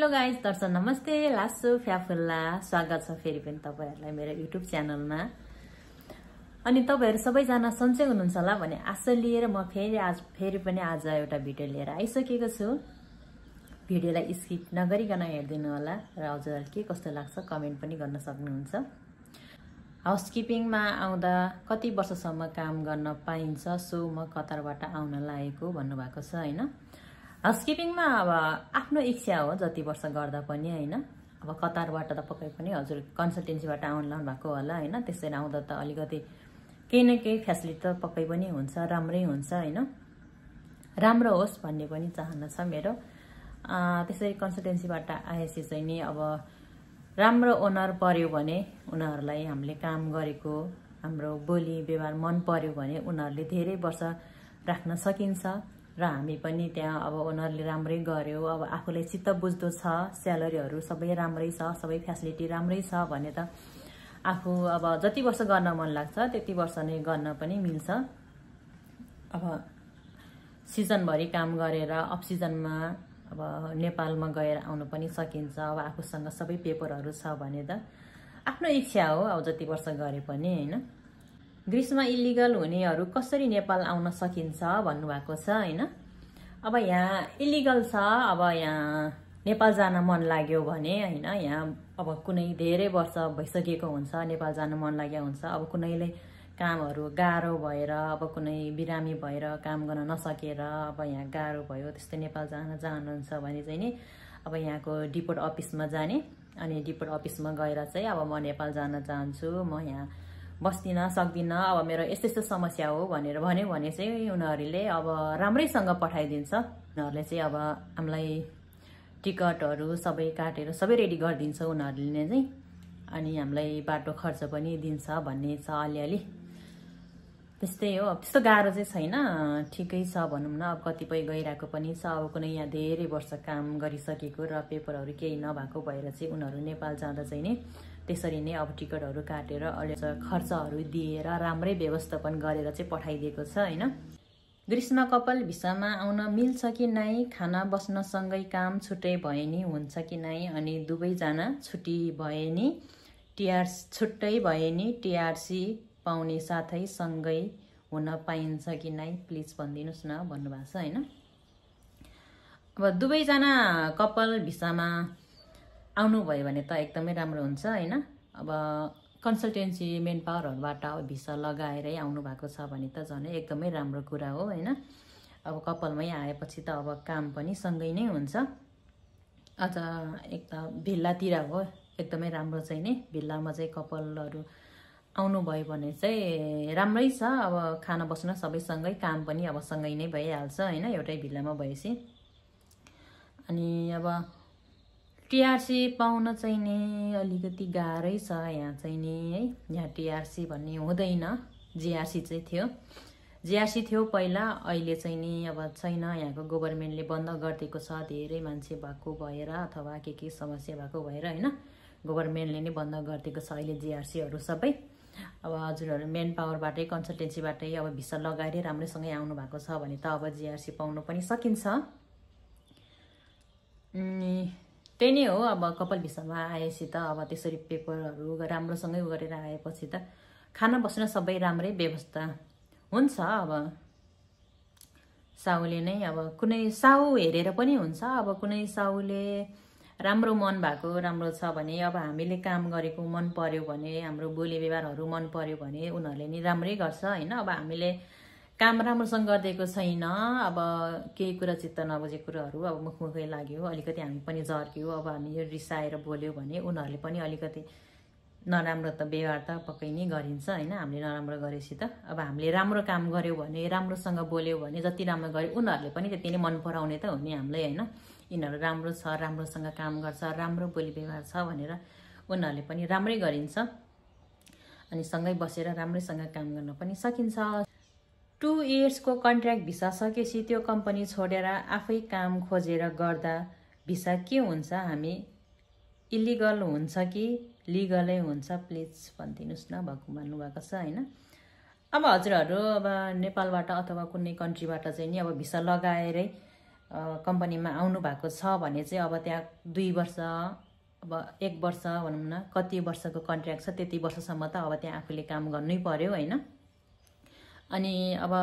Hello guys, दर्शक नमस्ते, लासो फ्याफुल्ला स्वागत छ फेरि पनि तपाईहरुलाई मेरो युट्युब च्यानलमा। अनि तपाईहरु सबैजना सन्चै हुनुहुन्छ होला भन्ने आशा लिएर म फेरि पनि आज एउटा भिडियो लिएर आइसकेको छु। भिडियोलाई स्किप नगरिकन हेर्दिनु होला र हजुरहरुलाई के कस्तो लाग्छ कमेन्ट पनि गर्न सक्नुहुन्छ। हाउसकिपिङमा आउँदा कति वर्षसम्म काम गर्न पाइन्छ, सो म कतारबाट आउन लागेको भन्नुभएको छ हैन। हाउसकिपिङमा अब आफ्नो इच्छा हो, जति वर्ष गर्दा पनि हैन। अब कतारबाट त पक्कै पनि हजुर कन्सल्टेन्सीबाट आउन लाउनु भएको होला हैन। त्यसरी आउँदा त अलिकति केही न केही फ्यासिलिटी त पक्कै पनि हुन्छ, राम्रै हुन्छ हैन। राम्रो होस् भन्ने पनि चाहना छ मेरो। त्यसरी कन्सल्टेन्सीबाट आएपछि चाहिँ नि अब राम्रो ओनर पर्यो भने उनीहरुलाई हामीले काम गरेको हाम्रो बोली व्यवहार मन पर्यो भने उनीहरुले धेरै वर्ष राख्न सकिन्छ र हामी पनि त्यहाँ अब ओनरले राम्रै गर्यो, अब आफूलाई चित्त बुझ्दो छ, स्यालेरीहरु सबै राम्रै छ, सबै फ्यासिलिटी राम्रै छ भने त आफू अब जति वर्ष गर्न मन लाग्छ त्यति वर्ष नै गर्न पनि मिल्छ। अब सिजनभरि काम गरेर अफ सिजनमा अब नेपालमा गएर आउनु पनि सकिन्छ। अब आफूसँग सबै पेपरहरु छ भने त आफ्नो इच्छा हो, अब जति वर्ष गरे पनि हैन। ग्रीसमा इलिगल हुनेहरु कसरी नेपाल आउन सकिन्छ भन्नुभएको छ हैन। अब यहाँ इलिगल छ, अब यहाँ नेपाल जान मन लाग्यो भने हैन, यहाँ अब कुनै धेरै वर्ष भइसकेको हुन्छ नेपाल जान मन लाग्यो हुन्छ। अब कुनैले कामहरु गाह्रो भएर अब कुनै बिरामी भएर काम गर्न नसकेर अब यहाँ गाह्रो भयो, त्यस्तै नेपाल जान चाहनुहुन्छ भने चाहिँ नि अब यहाँको डिपोर्ट अफिसमा जाने, अनि डिपोर्ट अफिसमा गएर चाहिँ अब म नेपाल जान चाहन्छु, म यहाँ बस्दिन सक्दिन, अब मेरो यस्तो समस्या हो भनेर भन्यो भने चाहिँ उनीहरुले अब राम्रैसँग पठाइदिन्छ। उनीहरुले चाहिँ अब हामीलाई टिकटहरु सबै काटेर सबै रेडी गरिदिन्छ उनीहरुले चाहिँ, अनि हामीलाई बाटो खर्च पनि दिन्छ भन्ने छ अलिअलि। त्यस्तै हो, अब त्यस्तो गाह्रो चाहिँ छैन, ठिकै छ भनौं न। अब कतिपय गइरहेको पनि छ, अब कुनै यहाँ धेरै वर्ष काम गरिसकेको र पेपरहरु केही नभएको भएर चाहिँ उनीहरु नेपाल जाँदा चाहिँ नि त्यसरी नै अब टिकटहरु काटेर अलि खर्चहरु दिएर राम्रै व्यवस्थापन गरेर चाहिँ पठाइदिएको छ हैन। ग्रीसमा कपल भिसामा आउन मिल्छ कि नै, खाना बस्न सँगै काम छुट्टै भए नि हुन्छ कि नै, अनि दुवै जना छुट्टी भए नि छुट्टै भए नि टीआरसी पाउने साथै सँगै हुन पाइन्छ कि नै, प्लिज भनिदिनुस् न भन्नुभएको छ हैन। अब दुवै जना कपल भिसामा आउनु भयो भने त एकदमै राम्रो हुन्छ हैन। अब कन्सल्टेन्सी मेन पावरहरुबाट भिसा लगाएरै आउनु भएको छ भने त झनै एकदमै राम्रो कुरा हो हैन। अब कपालमै आएपछि त अब काम पनि सँगै नै हुन्छ। अझ एक त भिल्लातिर हो एकदमै राम्रो चाहिँ नि, भिल्लामा चाहिँ कपालहरु आउनु भयो भने चाहिँ राम्रै छ। अब खाना बस्न सबै सँगै, काम पनि अब सँगै नै भइहाल्छ हैन, एउटै भिल्लामा भएपछि। अनि अब टीआरसी पाउन चाहिँ नि अलिकति गाह्रै छ यहाँ चाहिँ नि है। यहाँ टीआरसी भन्ने हुँदैन, जीआरसी चाहिँ थियो, जीआरसी थियो पहिला, अहिले चाहिँ नि अब छैन। यहाँको गभर्नमेन्टले बन्द गरिदिएको छ, धेरै मान्छे भएको भएर अथवा के समस्या भएको भएर हैन, गभर्नमेन्टले नै बन्द गरिदिएको छ अहिले जीआरसीहरु सबै। अब हजुरहरु मेन पावरबाटै कन्सल्टेन्सीबाटै अब भिसा लगाएरै राम्रैसँगै आउनु भएको छ भने त अब जीआरसी पाउन पनि सकिन्छ। त्यही नै हो, अब कपाल भिसामा आएपछि त अब त्यसरी पेपरहरु राम्रोसँगै गरेर आएपछि त खाना बस्न सबै राम्रै व्यवस्था हुन्छ। अब साउले नै अब कुनै साउ हेरेर पनि हुन्छ, अब कुनै साउले राम्रो मन भएको राम्रो छ भने, अब हामीले काम गरेको मन पर्यो भने, हाम्रो बोली व्यवहारहरु मन पर्यो भने उनीहरुले नि राम्रै गर्छ हैन। अब हामीले काम राम्रोसँग गर्दिएको छैन, अब केही कुरा चित्त नबुझेको कुराहरु अब मुखमुखै लाग्यो, अलिकति हामी पनि झर्क्यौ, अब हामी रिसाएर बोल्यो भने उनीहरुले पनि अलिकति नराम्रो त व्यवहार त पक्कै नै गरिन्छ हैन। हामीले नराम्रो गरेपछि त अब हामीले राम्रो काम गर्यो भने, राम्रोसँग बोल्यो भने, जति राम्रो गर्यो उनीहरुले पनि त्यति नै मन पराउने त हो नि हामीलाई हैन। यिनीहरु राम्रो छ, राम्रोसँग काम गर्छ, राम्रो बोली व्यवहार छ भनेर उनीहरुले पनि राम्रै गरिन्छ। अनि सँगै बसेर राम्रैसँग काम गर्न पनि सकिन्छ। 2 इयर्सको कन्ट्र्याक्ट भिसा सकेपछि त्यो कम्पनी छोडेर आफै काम खोजेर गर्दा भिसा के हुन्छ, हामी इलिगल हुन्छ कि लिगलै हुन्छ, प्लिज भनिदिनुस् न भन्नुभएको छ हैन। अब हजुरहरु अब नेपालबाट अथवा कुनै कन्ट्रीबाट चाहिँ नि अब भिसा लगाएरै कम्पनीमा आउनु भएको छ भने चाहिँ अब त्यहाँ 2 वर्ष अब 1 वर्ष भनौँ न कति वर्षको कन्ट्र्याक्ट छ त्यति वर्षसम्म त अब त्यहाँ आफूले काम गर्नै पर्यो हैन। अनि अब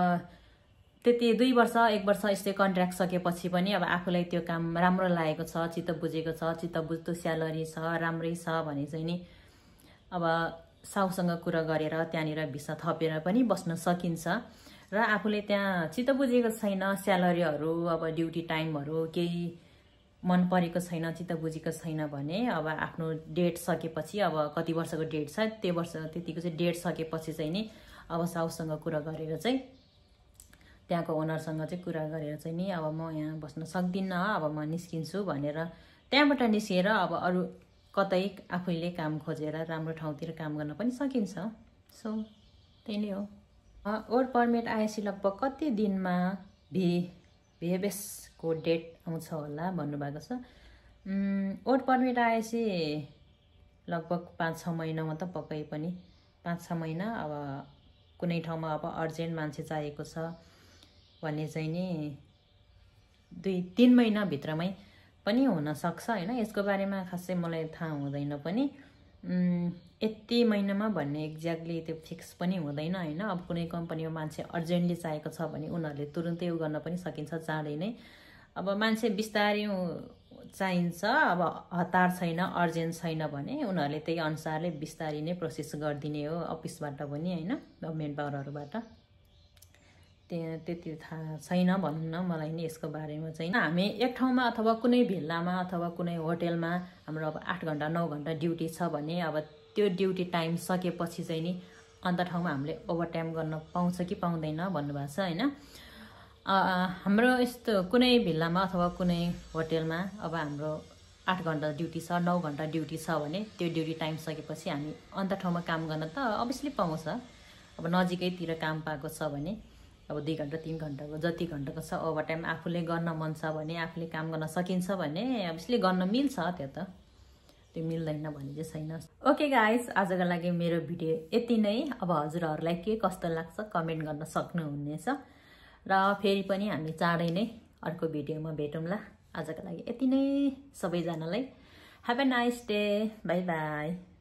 त्यति 2 वर्ष 1 वर्ष यस्तै कन्ट्र्याक्ट सकेपछि पनि अब आफूलाई त्यो काम राम्रो लागेको छ, चित्त बुझेको छ, चित्त बुझ्दो स्यालेरी छ, राम्रै छ भने चाहिँ नि अब साउसँग कुरा गरेर त्यहाँनिर भिसा थपेर पनि बस्न सकिन्छ। र आफूले त्यहाँ चित्त बुझेको छैन, स्यालेरीहरू अब ड्युटी टाइमहरू केही मन परेको छैन, चित्त बुझेको छैन भने अब आफ्नो डेट सकेपछि अब कति वर्षको डेट छ त्यो वर्ष त्यतिको चाहिँ डेट सकेपछि चाहिँ नि अब साउसँग कुरा गरेर चाहिँ त्यहाँको ओनरसँग चाहिँ कुरा गरेर चाहिँ नि अब म यहाँ बस्न सक्दिनँ, अब म निस्किन्छु भनेर त्यहाँबाट निस्केर अब अरू कतै आफैले काम खोजेर राम्रो ठाउँतिर काम गर्न पनि सकिन्छ। सो त्यही नै हो। वर्क परमिट आएपछि लगभग कति दिनमा VBSको डेट आउँछ होला भन्नुभएको छ। वर्क परमिट आएपछि लगभग 5-6 महिनामा त पक्कै पनि 5-6 महिना। अब कुनै ठाउँमा अब अर्जेन्ट मान्छे चाहिएको छ भने चाहिँ नि 2-3 महिनाभित्रमै पनि हुनसक्छ हैन। यसको बारेमा खासै मलाई थाहा हुँदैन पनि, यति महिनामा भन्ने एक्ज्याक्टली त्यो फिक्स पनि हुँदैन हैन। अब कुनै कम्पनीमा मान्छे अर्जेन्टली चाहिएको छ भने उनीहरूले तुरुन्तै उ गर्न पनि सकिन्छ चाँडै नै। अब मान्छे बिस्तारै चाहिन्छ, अब हतार छैन, अर्जेन्ट छैन भने उनीहरूले त्यही अनुसारले बिस्तारै नै प्रोसेस गरिदिने हो अफिसबाट पनि हैन, गभर्नमेन्ट पावरहरूबाट। त्यति थाहा छैन भनौँ न मलाई नि यसको बारेमा चाहिँ। हामी एक ठाउँमा अथवा कुनै भिल्लामा अथवा कुनै होटेलमा हाम्रो अब 8 घण्टा 9 घण्टा ड्युटी छ भने अब त्यो ड्युटी टाइम सकेपछि चाहिँ नि अन्त ठाउँमा हामीले ओभरटाइम गर्न पाउँछ कि पाउँदैन भन्नुभएको छ हैन। हाम्रो यस्तो कुनै भिल्लामा अथवा कुनै होटेलमा अब हाम्रो 8 घण्टा ड्युटी छ 9 घण्टा ड्युटी छ भने त्यो ड्युटी टाइम सकेपछि हामी अन्त ठाउँमा काम गर्न त अभियसली पाउँछ। अब नजिकैतिर काम पाएको छ भने अब 2 घण्टा 3 घण्टाको जति घण्टाको छ ओभरटाइम आफूले गर्न मन छ भने आफूले काम गर्न सकिन्छ भने अभियसली गर्न मिल्छ। त्यो मिल्दैन भने चाहिँ छैन। ओके गाइस, आजको लागि मेरो भिडियो यति नै। अब हजुरहरूलाई के कस्तो लाग्छ कमेन्ट गर्न सक्नुहुनेछ र फेरि पनि हामी चाँडै नै अर्को भिडियोमा भेटौँला। आजको लागि यति नै। सबैजनालाई have a nice day, by by.